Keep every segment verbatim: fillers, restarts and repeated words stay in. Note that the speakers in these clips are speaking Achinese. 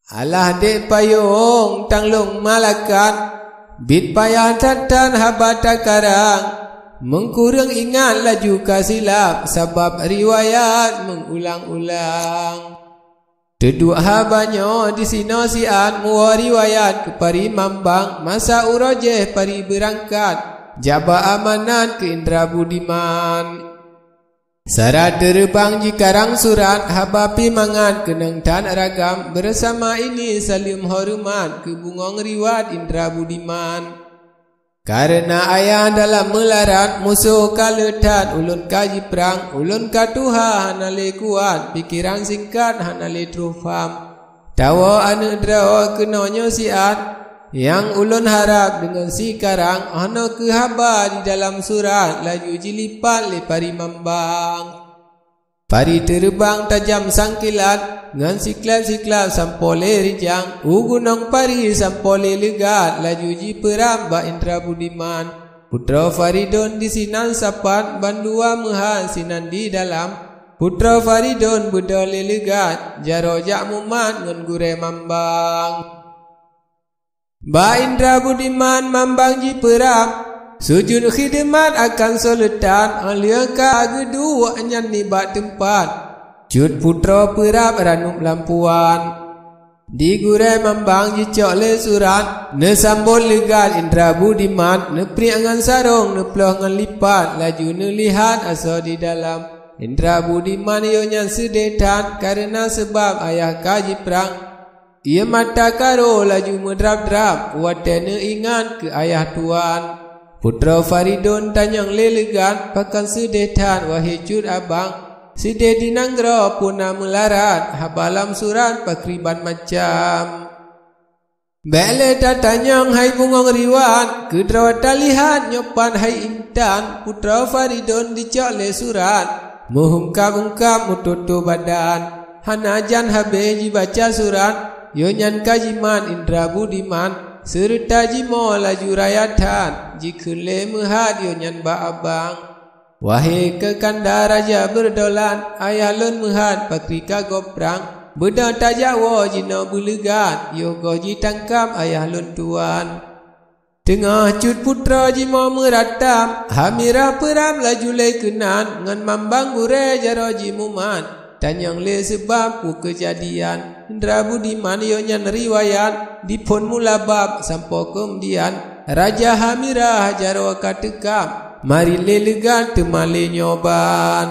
Alah dek payong tanglong malakat, bit payah that-that haba takarang. Meungkureueng ingat laju ka silab, sabab riwayat meuulang-ulang. Teuduek haba nyoe disinoe siat muwoe riwayat keu Pari Mambang, masa uroe jih Pari beurangkat, jak ba amanat keu Indra Budiman. Sara teureubang jikarang surat, haba pih mangat keunong that ragam, beurasama ini saleuem horeumat keu bungöng riwayat Indra Budiman. Kareuna ayah dalam meularat, musoh ka le that ulôn ka jiprang, ulôn ka tuha hana lé kuat, pikeran singkat hana lé troh pham. Tawoe aneuëk droe keunoe nyoe siat, nyang ulôn harab deungon sikarang, hana kheueh haba di dalam surat laju jilipat lé Pari Mambang. Pari teureubang tajam sangkilat, ngon siklab-siklab sampoe lé rijang, u gunong Pari sampoe lé leugat laju jipeurab bak Indra Budiman. Putroe Faridon disinan sapat, bandua meuhat sinan di dalam. Putroe Faridon beudôh lé leugat, jaroe jak mumat ngon gurée Mambang. Bak Indra Budiman Mambang jipeurab, sujut khidmat akan soe le that, óh lheueh ka geuduek nyan nibak teumpat. Cut putroe peurab ranup lampuan. Di gurée Mambang jicok lé surat, neusambot leugat Indra Budiman, neupriek ngon sarong, neuploh ngon lipat, laju neulihat asoe di dalam. Indra Budiman yôh nyan seudeh that, kareuna seubab ayah ka jiprang. Ie mata karoe laju meudrab-drab, watée neuingat keu ayah tuan. Putroe Faridon tanyong lé leugat, pakon seudeh that, wahé cut abang. Seudeh di nanggroe peue na meularat, haba lam surat pakriban macam. Bék lé tatanyong hai bungöng riwayat, keudroe talihat nyoe pat hai intan, Putroe Faridon dicok lé surat, meuhungkab-ungkab meutoto badan. Hana jan habéh jibaca surat, yôh nyan ka jimat Indra Budiman, seureuta jimoe laju raya that, jikheun lé meuhat yôh nyan bak abang. Wahé keu kanda raja beudaulat, ayah lôn meuhat pakri ka gob prang, beudôh tajak woe jinoe beuleugat, yôh goh jitangkab ayah lôn tuan. Teungoh cut putroe jimoe meuratam, Hamirah peurab laju lé keunan, ngon Mambang gurée jaroe jimumat. Tanyong lé seubab peue keujadian, Indra Budiman yôh nyan riwayat, diphon mula bab sampoe keumudian, Raja Hamirah jaroe ka teukab, marit lé leugat teuma lé nyoe ban.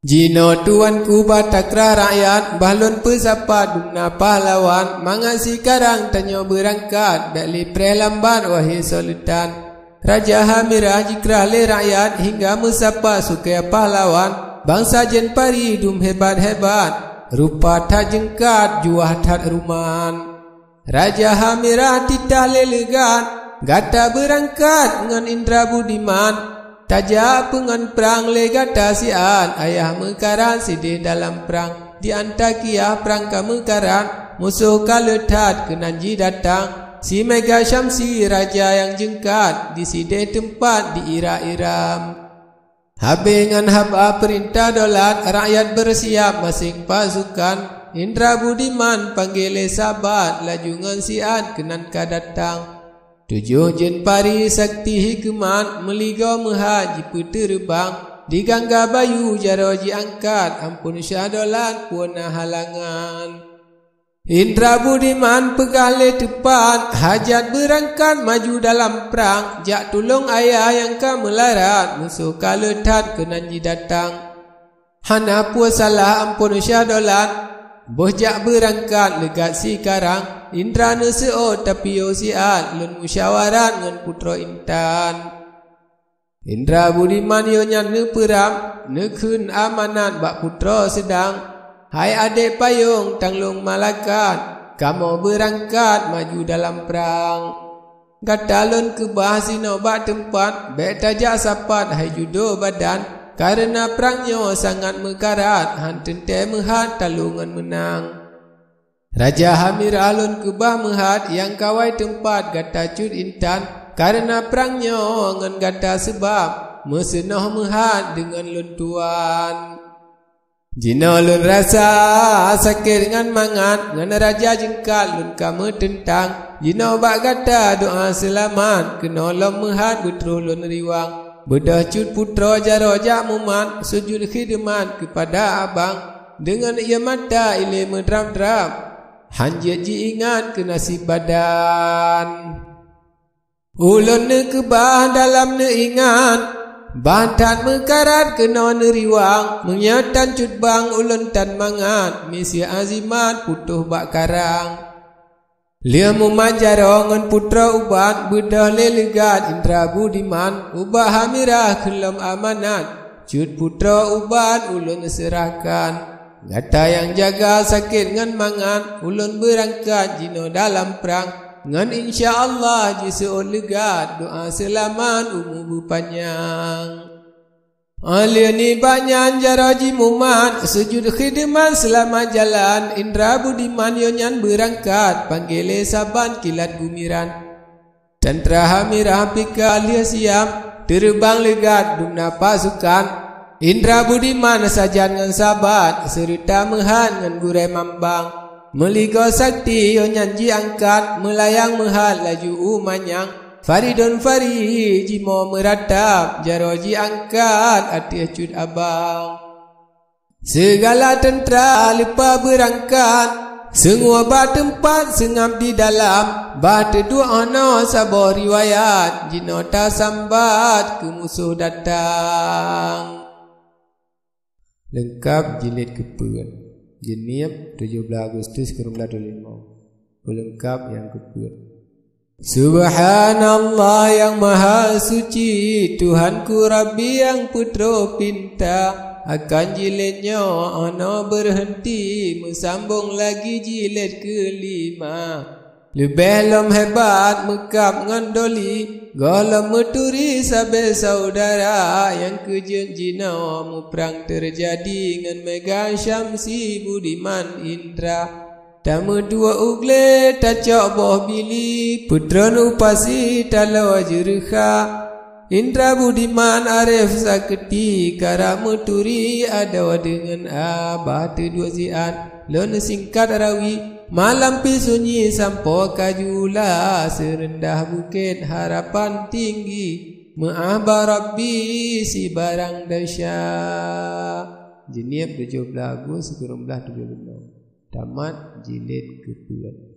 Jinoe tuanku bah takrah rakyat, bah lôn peusapat dumna pahlawan, mangat sikarang tanyoe beurangkat, bék lé preh lambat wahé soe le that. Raja Hamirah jikrah lé rakyat hingga meusapat sukée pahlawan, bansa jén Pari dum hebat-hebat, rupa that jeungkat, juah that ruman. Raja Hamirah titah lé leugat, gata beurangkat ngon Indra Budiman, tajak peungon prang lé gata siat, ayah meukarat sideh dalam prang. Di Antakia prang ka meukarat, musoh ka le that keunan jidatang. Si Mega Syamsi raja nyang jeungkat, di sideh teumpat di Ira-Iram. Habéh ngon haba peurintah daulat, rakyat beursiap maséng pasukan. Indra Budiman panggé lé sabat, laju ngon siat keunan ka datang. Tujoh jén Pari sakti hikeumat, meuligoe meuhat jipeuteureubang, di Gangga Bayu jaroe jiangkat, amphon syah daulat peue na halangan. Indra Budiman peugah lé teupat, hajat beurangkat maju dalam prang, jak tulông ayah nyang ka meularat, musoh ka le that keunan jidatang. Hana peue salah amphon syah daulat, boh jak beurangkat leugat sikarang, Indra neuseuôt tapi yôh siat, lôn musyawarat ngon putroe intan. Indra Budiman yôh nyan neupeurab, neukheun amanat bak putroe seudang, hai adék payong tanglông malakat, kamoe beurangkat maju dalam prang. Gata lôn keubah sinoe bak teumpat, bék tajak sapat hai judoe badan, kareuna prang nyoe sangat meukarat, han teuntée meuhat talô ngon meunang. Raja Hamirah lôn keubah meuhat nyang kawai teumpat gata cut intan, kareuna prang nyoe ngon gata seubab, meuseunoh meuhat deungon lôn tuan. Jinoe lôn rasa sakét ngon mangat, ngon raja jeungkat lôn ka meuteuntang. Jinoe bak gata doa seulamat, keunoe lom meuhat beutroh lôn riwang. Beudôh cut putroe jaroe jak mumat, sujut khidmat keupada abang. Deungon ié mata ilée meudrab-drab, hán jeuet jiingat keu naseb badan. Ulôn neukeubah dalam neuingat, bah that meukarat keunoe neuriwang. Meunyoe tan cut bang ulôn tan mangat, miseue azimat putôh bak karang. Lheueh mumat jaroe ngon putroe ubat, beudôh lé leugat indra budiman, ubak Hamirah kheun lom amanat. Cut putroe ubat ulôn seurahkan. Gata nyang jaga sakét ngon mangat, ulôn beurangkat jinoe dalam prang. Ngon insya Allah jiseuôt leugat, doa seulamat umu beupanyang. Óh lheueh nibak nyan jaroe jimumat, sujut khidmat seulamat jalan, indra budiman yoh nyan beurangkat, panggé lé saban kilat gumiran. Teuntra Hamirah pih ka lheueh siab, teureubang leugat dumna pasukan. Indra budiman sajan ngon sabat, seureuta meuhat ngon gurée mambang. Meuligoe sakti yoh nyan jiangkat, meulayang meuhat laju u manyang. Faridon fari jimoe meuratab, jaroe jiangkat ateueh cut abang. Sigala teuntra leupah beurangkat, seungue bak teumpat seungab di dalam, bah teuduek hana saboh riwayat, jinoe tasambat keu musoh datang. Leungkab jilid keupeuet. Jeunieb, tujoh blaih Agustus keu dua belas dua lima. Peulengkab nyang keupeuet. Subhanallah nyang Mahasuci, Tuhanku Rabbi nyang peutroh pinta, akan jilid nyoe hana beureunti, meusambong lagi jilid keulima. Leubeh lom hebat meukab ngon doli, gohlom meuturi sabe syedara nyang keujeuet jinoe muprang teujadi ngon Mega Syamsi Budiman Indra. Tameuduek u glé tacok boh bili, peutron u pasi taloe jeureuha. Indra Budiman Arif Sakeuti karab meuturi adoe deungon abah teuduek siat. Lôn singkat rawi, malam pih sunyi sampoe ka jula, seureundah bukét harapan tinggi, meu'ah bak Rabbi sibarang desya. Jeunieb tujoh blaih Agus sikureueng blaih tujoh lima. Tamat jilid keupeuet.